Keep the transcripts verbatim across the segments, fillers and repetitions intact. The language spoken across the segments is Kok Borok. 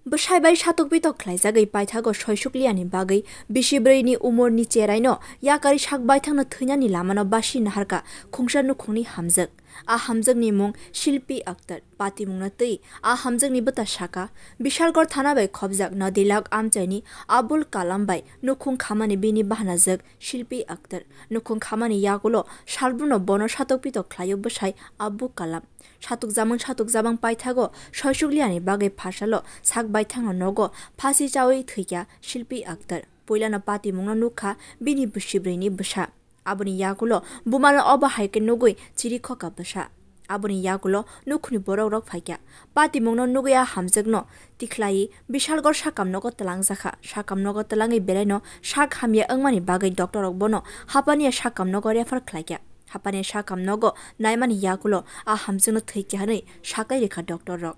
Bwsai bai satok pitok khlaijagwi paithago soisuk liyani bagwi bisi brwi ni umor ni cherai no yakarwi sak baithang no thwinani lama no basi naharkha khungsa nukhung ni hamjwk. A hamjwk ni mung Shilpi Akhtar. Patimung no twi a hamjwk ni bwta sakha, Bishalgarh thana bai khopjak Nadilak amchai ni Abul Kalam bai nukhung khamani bini bahanajwk Shilpi Akhtar. Nukhung khamani yagulo salbrum no bono satok pitok khlaio bwsai Abu Kalam. Satukjamung satukjabang paithago soisuk liyani bagwi pharsalo sak baithangno nogo phasi chaui thwikha Shilpi Akhtar. Puilano patimungno nukha bini bwsibwrwini bwsa. Aboni yagulo bumano obo hai khe nugwi chiri khokha bwsa. Aboni yagulo nukhungni borokrok phaikha. Patimungno nugwi a hamjwkno tikhlaiwi Bishalgarh sakam nogo twlangjakha. Sakam nogo twlangwi belaino sak hamya wngmani bagwi doctorrok bono Hapania sakam nogo refer khlaikha. Hapania sakam nogo naimani yagulo a hamjwkno thwikha hwnwi saklai rikha doctorrok.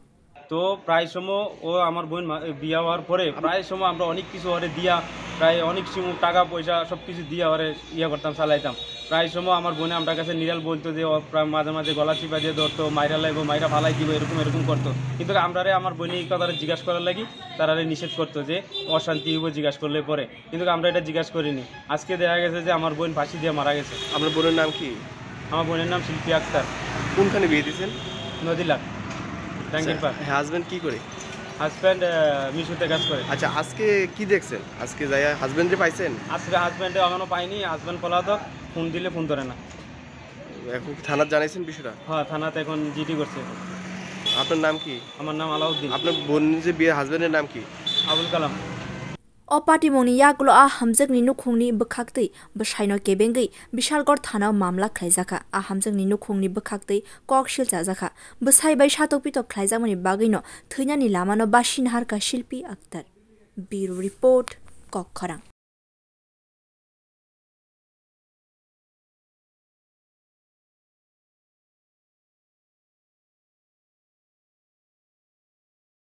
তো প্রায় সময় ও আমার বোন মা-, বিয়া হওয়ার পরে প্রায় সময় আমরা অনেক কিছু ওরে দিয়া, প্রায় অনেক সময় টাকা পয়সা সব কিছু দিয়া ওরে ইয়ে করতাম, চালাইতাম। প্রায় সময় আমার বোনে আমার কাছে নিরাল বলতো যে ও প্রায় মাঝে মাঝে গলা চিপা দিয়ে ধরতো, মাইরা লাইবো, মাইরা ফালাই দিব, এরকম এরকম করতো। কিন্তু আমরারে আমার বোনে এই কথাটা জিজ্ঞাসা করার লাগি তারারে নিষেধ করতো যে অশান্তি হইব জিজ্ঞাসা করলে পরে। কিন্তু আমরা এটা জিজ্ঞাসা করিনি। আজকে দেখা গেছে যে আমার বোন ফাঁসি দিয়ে মারা গেছে। আপনার বোনের নাম কি? আমার বোনের নাম শিল্পী আক্তার। কোনখানে বিয়ে দিয়েছেন? নদীলাট, ডাঙ্গির পাড়। আচ্ছা, হাজব্যান্ড কি করে? হাজব্যান্ড, আহ, মিশোতে কাজ করে। আচ্ছা, আজকে কি দেখছেন? আজকে যাইয়া হাজব্যান্ডরে পাইছেন? আজকে হাজব্যান্ডে এখনো পাইনি, হাজব্যান্ড পলাতক, ফোন দিলে ফোন ধরে না। এখন কি থানাত জানাইছেন বিষয়টা? হ্যাঁ, থানাতে এখন জিডি করছে এখন। আপনার নাম কি? আমার নাম আলাউদ্দিন। আপনার বোন যে বিয়ে, হাজব্যান্ডের নাম কি? আবুল Kalam. O patimungni yagulo a hamjwkni nukhungni bwkhaktwi bwsaino kebengwi Bishalgarh thanao mamla khlaijakha. A hamjwkni nukhungni bwkhaktwi kok silchajakha. Bwsai bai satok pitok khlaijakmani bagwino thwinani lamano basi naharkha Shilpi Akhtar. Bureau Report, Kokkhorang.